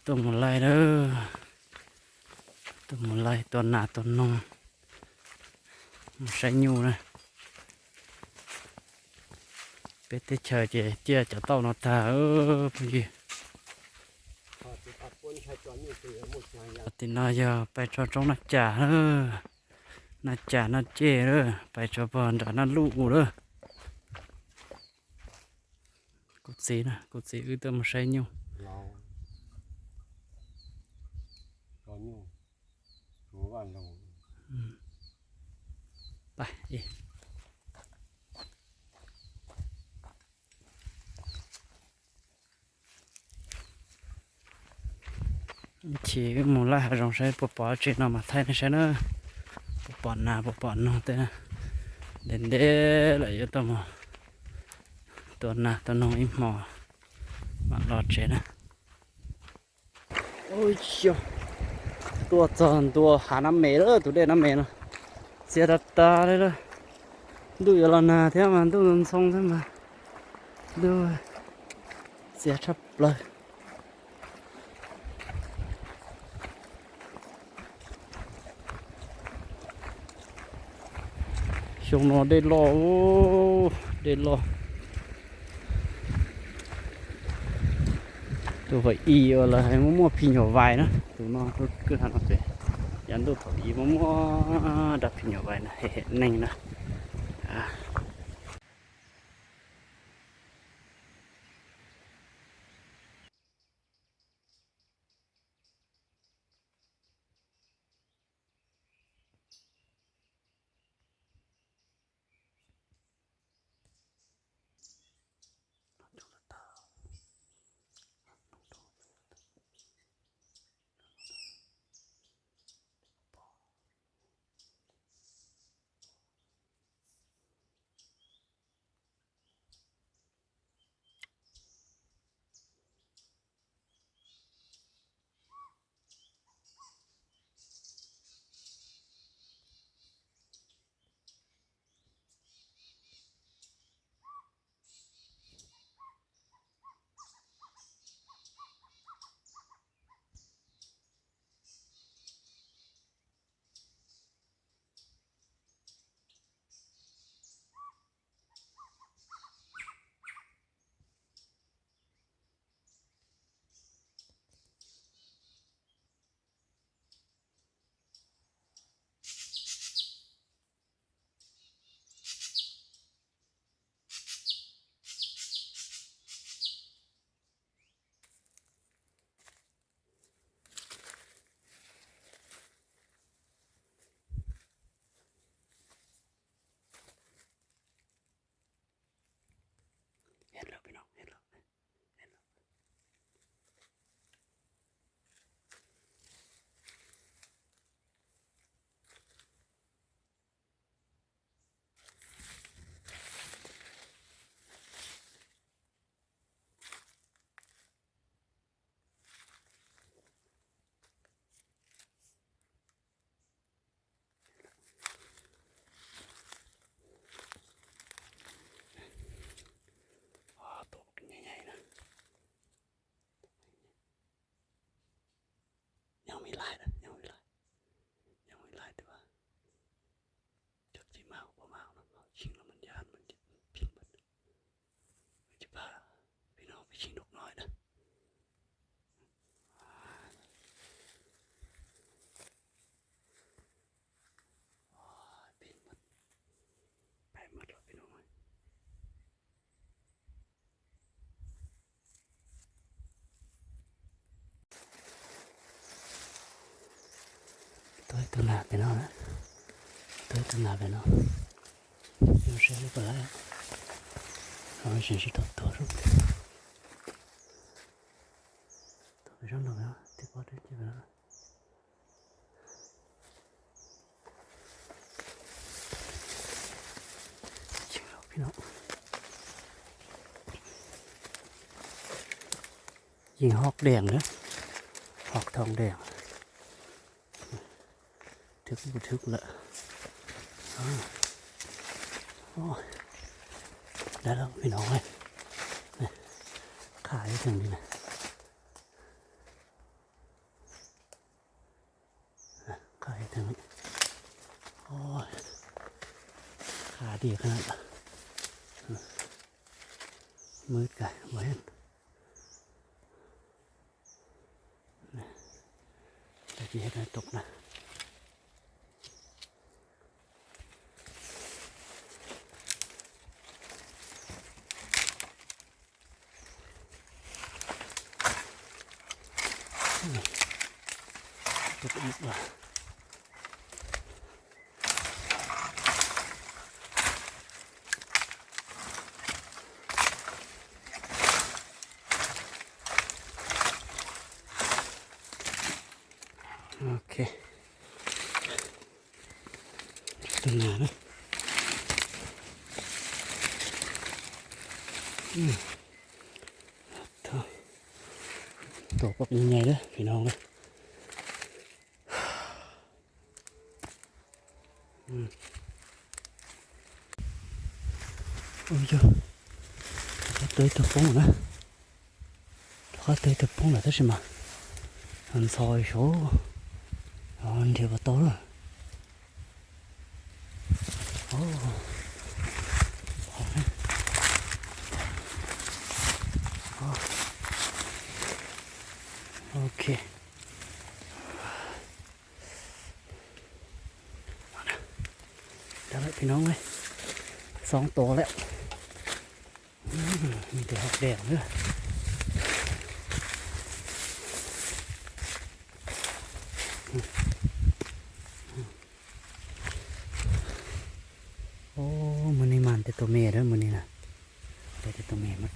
Tuaj mus laij lawm, tuaj mus laij tua nas tua noog, mus saib nyuj na. Peb teb chaws ces ciaj cov tauj no tag phooj ywg. Tim no yog pais tso roob Naj Cas, Naj Cas Naj Ceg lawm, pais tso pog nram Naj Luj lawm. Kuv txiv, kuv txiv wb tuaj mus saib nyuj. Ib chim wb mus laij hav zoov saib puas pom tsev no mas thaij nej saib na. Puas pom nas puas pom noog tej. Ntev ntev lawm yuav tuaj mus tua nas tua noog ib hmo mam los tsev na. Ua, tuaj txog ntua hav Nab Mes lawm, tus dej Nab Mes no txias tas tas li lawm. Ntuj yuav los nag thiab mas ntuj ntxhoo thiab mas ntuj txias tshaj plaws. Xyoo no dej loj, dej loj. Tus qhov i uas lawv hais muaj muaj phim nyuj vais na, tus no kwj ha no pem, yav ntuj thaum i muaj muaj dab phim nyuj vais na, hem hem neeg na. Nyob ib laij, nyob ib laij, nyob ib laij twb cov txiv maj ua maj no tshee los mas ncaj pheej npawg. Tsis pab, peb no peb tshee nraum no na. Peb mas, peb mas los peb no. Tuaj ib tug nas pem no, tuaj ib tug nas pem no. Zoo seb puas laib, tseem tsis tau tuag. Tuaj pem sab nraud, twb pom dab tsi pem no. Yeej hov dees na, hov thooj dees. Thwb kuj thwb kuj lawm. Dab laug pem no, qha ib theem li na. Qab heev, qab heev. Qab tiag qab. Mub kawg, ua heev. Tag kis tau tus na. Ok. Tus nas na. Tus poj nyais na, phim no na. Ua yog, rov qab tuaj ib tug poob lawm na. Rov qab tuaj ib tug poob lawm tab sis mas ntxhov saud, nrhiav puas tau lawm. Ok. Tau lawm phim no, xob tua lawm. Tes hauv dej na. Mus ni mas tej tus me na, mus ni na, tej tus me mas.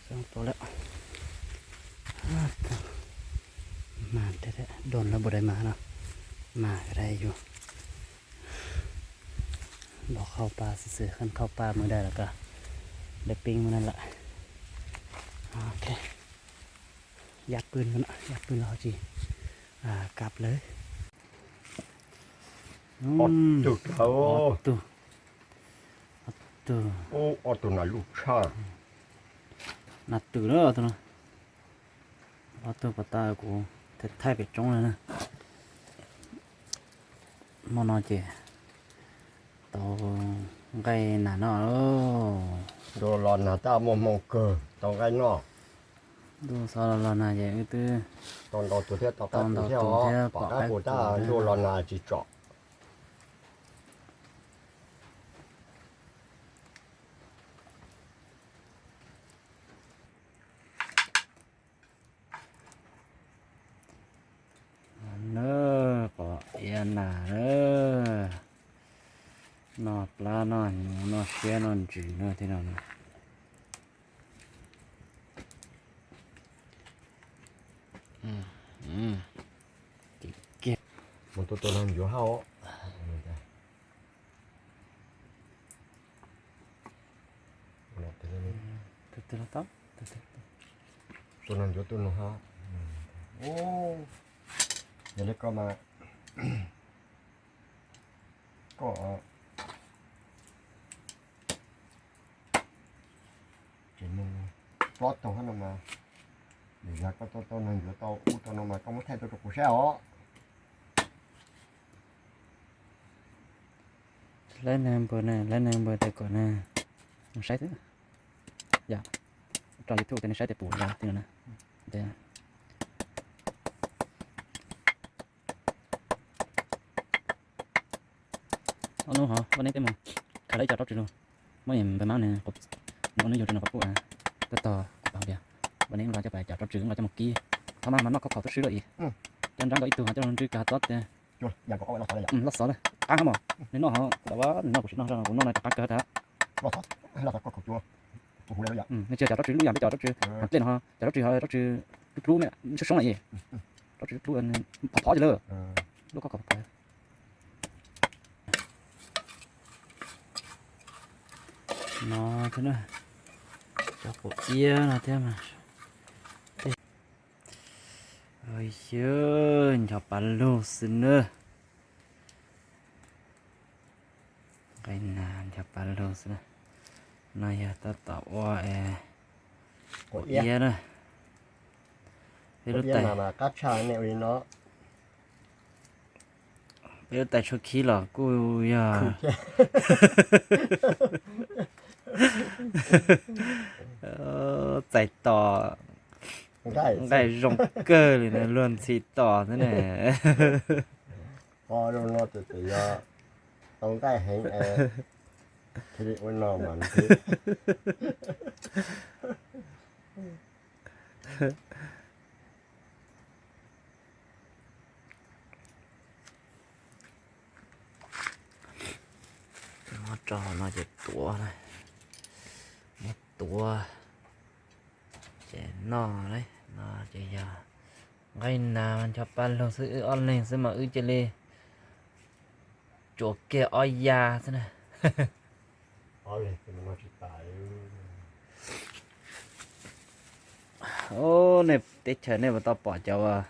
Xob tua lawm. Mas dua lawv npua dais mas no, mas dais yus los qhau pa xwb xwb, qhau pa mus dais los koj dais pib mus na lawm. Ok, yaj pw, yaj pw los ho tsis kab lawm. Ob tug, ob tug, ob tug nas loj tshaj. Nas twm na, ob tug no. Ob tug pas tas kuv thaij pem roob na. Hmo no ces tau nqaij nas no. Ntuj los nag tab muaj hmoo kawg tau nqaij noj. Ntuj xov los los nag ces wb twb tau ntau tus thiab, tau qab tus thiab, pom qab tus tab ntuj los nag tsis tsom. Na, qos iab nas na, noj plab noj hnyuv noj siab noj ntsws na thiab no. Mus tua tus no ncuav hauv. Tus no ncuav tus no hauv. Yog li koj mas, koj tsis mus plob tug no mas, yog koj tua tau no ncuav tau ub tau no mas koj muab thaij tuaj rau kuv saib os. Lawv neeg npawg na, lawv neeg npawg tes kom na, saib xwb. Yog rau YouTube tes nws saib tes pum yog ti no na. Ob hnub ho ua neeb teb mus khaws lawv ib co rau tswv lug, muab npawg Mab nws, nws ua nws yug rau nws quas puj, tab tom kuv pom tias ua neeb los coj pais cov rau tswv los coj mus kib. Thaum no mas noj khaub khaum tuaj swb lawm ib, coj nrab nkaus ib tug ho coj lug ntswj kag txob tes. Loj xov lawm, qab hab mos, nws noj ho, nws noj kuv tsis noj, kuv noj no rov qab kawg tas. Nws tsis yog cov rau tswv lub yam peb cov rau tswv hab dlej no, cov rau tswv ho rau tswv dub dub, soob soob na, rau tswv dub dub phov phov ces lawm, lub khaub khaum phov. No thiab na, cov qaum iab no thiab mas. Xyov, ncho pa lug xwb na. Nqaij nas ncho pa lug xwb na. No yog tab tom ua qaum iab na. Peb lub tais, qab tshaj ne ua li no. Peb lub tais tshuab khib los kuj yog txais tos nqaij zoo kawg li na, luag ntxhi tos xwb ne. Qo zoo no ces yog tau nqaij heev, thiaj li ua no mas. Muab rau hauv no ces tuav, muab tuav ces noj. No ces yog nqaij nas ncho paj lug xwb, wb ob leeg xwb mas wb cia li tsuas kiag ob ya xwb na. Ob leeg xwb mas noj tsis tas. Os, nej teb chaws nej puas tau pom cov uas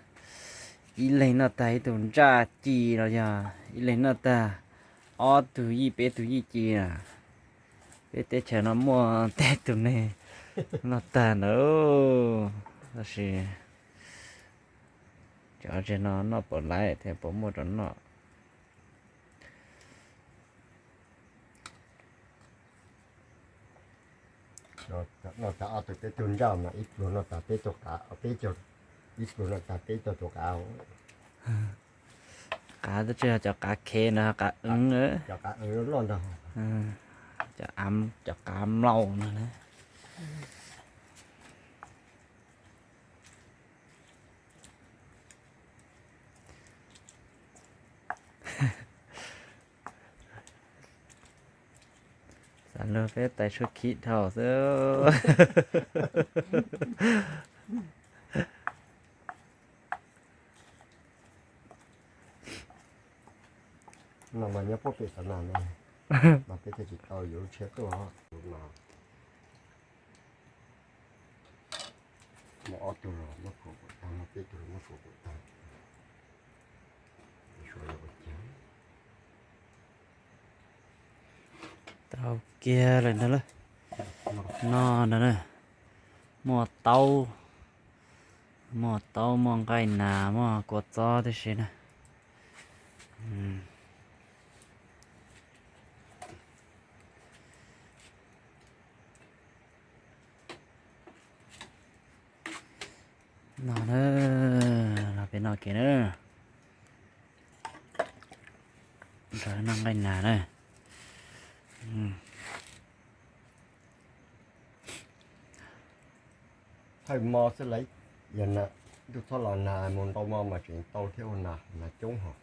ib leeg noj tag ib tug ntsaj ci los yog ib leeg noj tag ob tug yij peb tug yij ci na? Peb teb chaws no muaj tej tug neeg noj tag ntawd, tab sis cov tsev no noj puas laiv thiab puas muaj rau noj. Noj tag ob tug peb tug ntsaj mas ib pluag noj tag peb tug qav, peb, ib pluag noj tag peb tug qav. Qav tab tsis yog cov qav khev na, qav eev, cov qav eev loj ntag, cov qav mlaus no na. Xav luag peb tais tshuab khib dhau xwb. No mas nyob puag pem xav nas no, mas peb thiaj tsis tau yuav lub tshiab tuaj. Muaj ob tug los muab kuam kuam tag, muaj peb tug los muab kuam kuam tag. Suav yuav ua cas? Tau kiag lawm ntag lauj. No ntag na, muaj taub, muaj taub, muaj nqaij nas, muaj kua txob tib si na. No na, los peb noj ke na. Nrog noj nqaij nas na. Thaij mo xwb lauj, yog ntuj txhob los nag mus ntau mo mas tseem tau thiab, ua nas, nas coob hos.